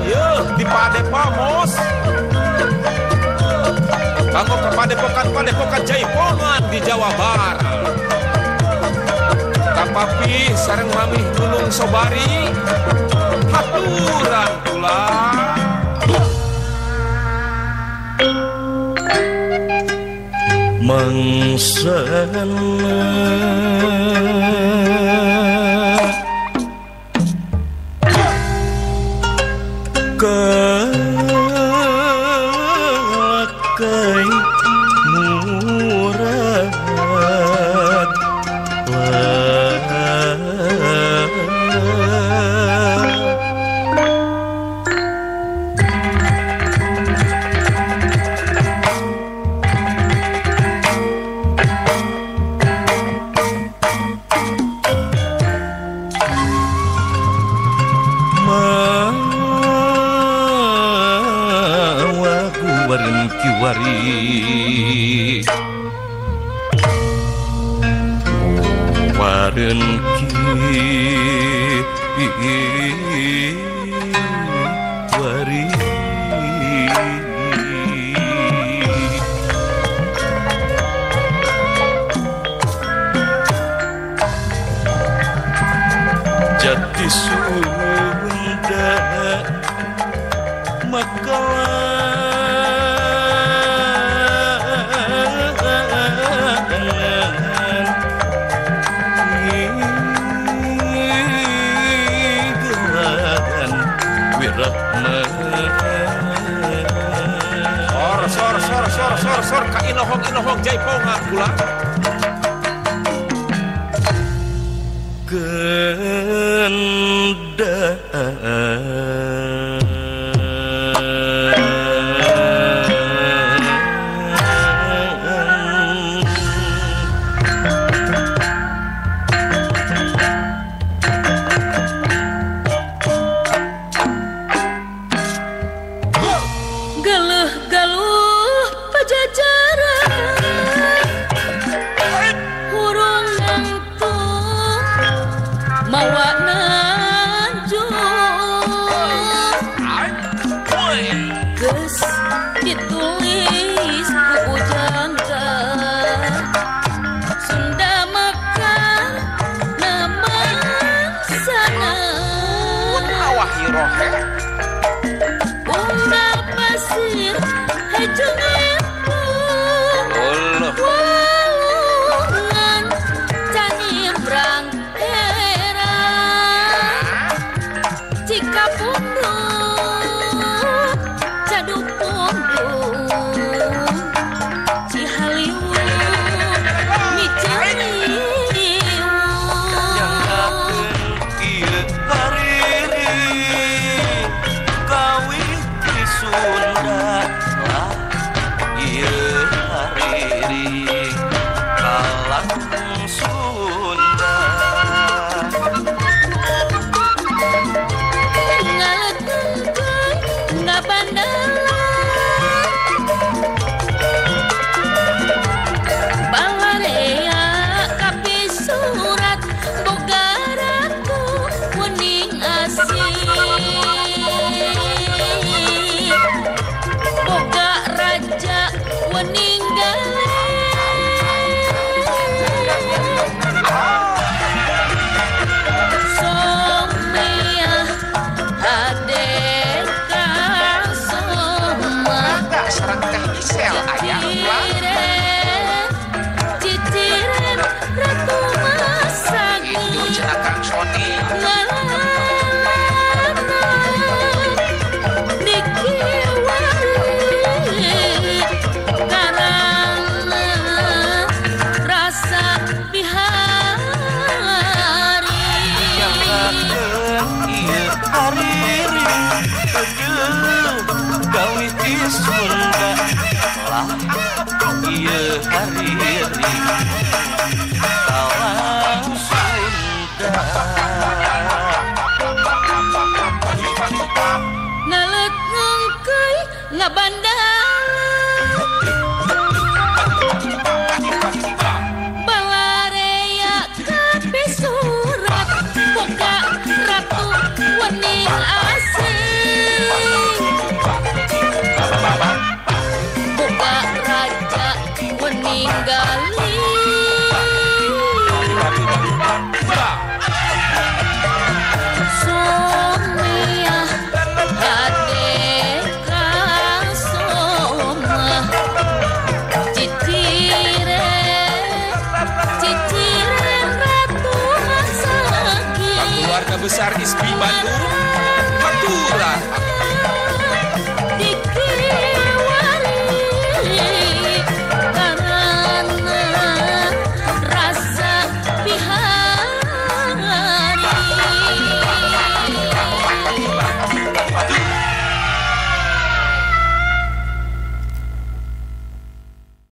yeuh di Padepamos. Kanggo ka padepokan-padepokan jaipongan di Jawa Barat. Kapapi sareng mamih Nunung Sobari haturan kula. Mangsana kalakai murad kiwari waren kiwari jati Sunda maka sor sor sor sor sor ka inohong inohong jaipongan kula gendang. Galuh pajajaran hurung nangtung mawa nanjung geus ditulis ku pujangga Sunda mekar namangsana awah hirohe unggal pasir hejeng walungan canimbrang era Cikapundung Cadupundung Cihaliwung Miciliwung ieu hariri kawih ti Sunda lah ieu hariri kalang Sunda ngaletengkeun ngabandalan balarea kapisurat boga ratu wening asih boga raja wening galeh Someah hadeka soma Mangga sareng Teh Isel aya kula. Ciciren Ratu Masagi Itu cenah Kang Sony. Ngalana dikiwari karana rasa bihari Nyanggakeun ieu hariri kawih ti Sunda lah ieu hariri kalang Sunda ngalet ngangkei ngabanda.